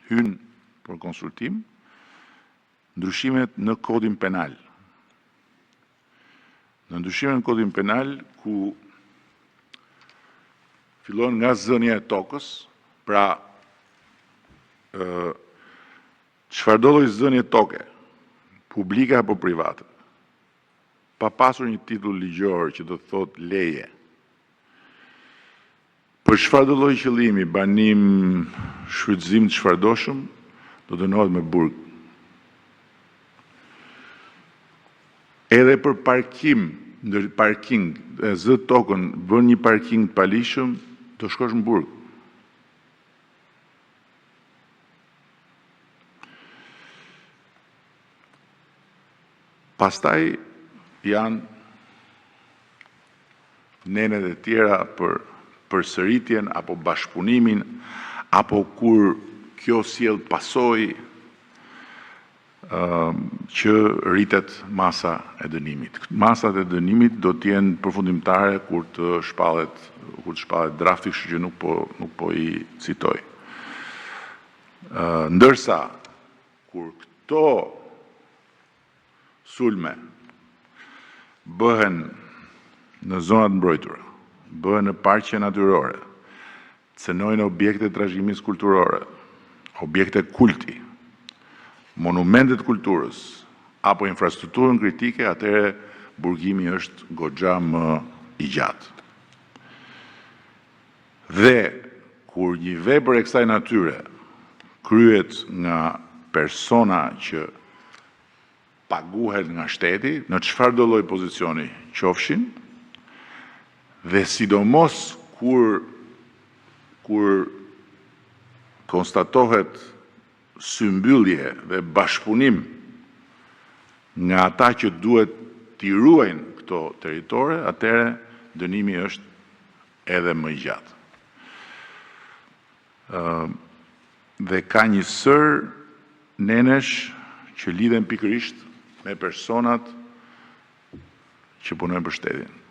Hyjnë për konsultim ndryshimet në Kodin Penal. Në ndryshimet në Kodin Penal, ku fillon nga zënia e tokës, pra çfarëdo lloj zënie toke, publike apo private, pa pasur një titull ligjor që do të thotë leje, për çfarëdo lloj qëllimi, banim, shfrytëzim të çfarëdoshëm, do dënohet me burg. Edhe për parkim, ndër parking, e zë tokën, bën një parking të paligjshëm, do shkosh në burg. Pastaj janë nenet e tjera për përsëritjen apo bashkëpunimin apo kur kjo sjell pasojë që rritet masa e dënimit. Masat e dënimit do të jenë përfundimtare kur të shpallet kur të shpallet drafti, kështu që nuk po nuk po i citoj. Ndërsa kur këto sulme bëhen në zona të mbrojtura, bëhen në parqe natyrore, cenojnë objekte të trashëgimisë kulturore, objekte kulti, monumente të kulturës apo infrastrukturën kritike, atëherë burgimi është goxha më i gjatë. Dhe kur një vepër e kësaj natyre kryhet nga persona që paguhen nga shteti, në çfarëdo lloj pozicioni qofshin, dhe sidomos kur kur konstatohet symbyllje dhe bashkëpunim nga ata që duhet t'i ruajnë këto territore, atëherë dënimi është edhe më i gjatë. Dhe ka një sërë nenesh që lidhen pikërisht me personat që punojnë për shtetin.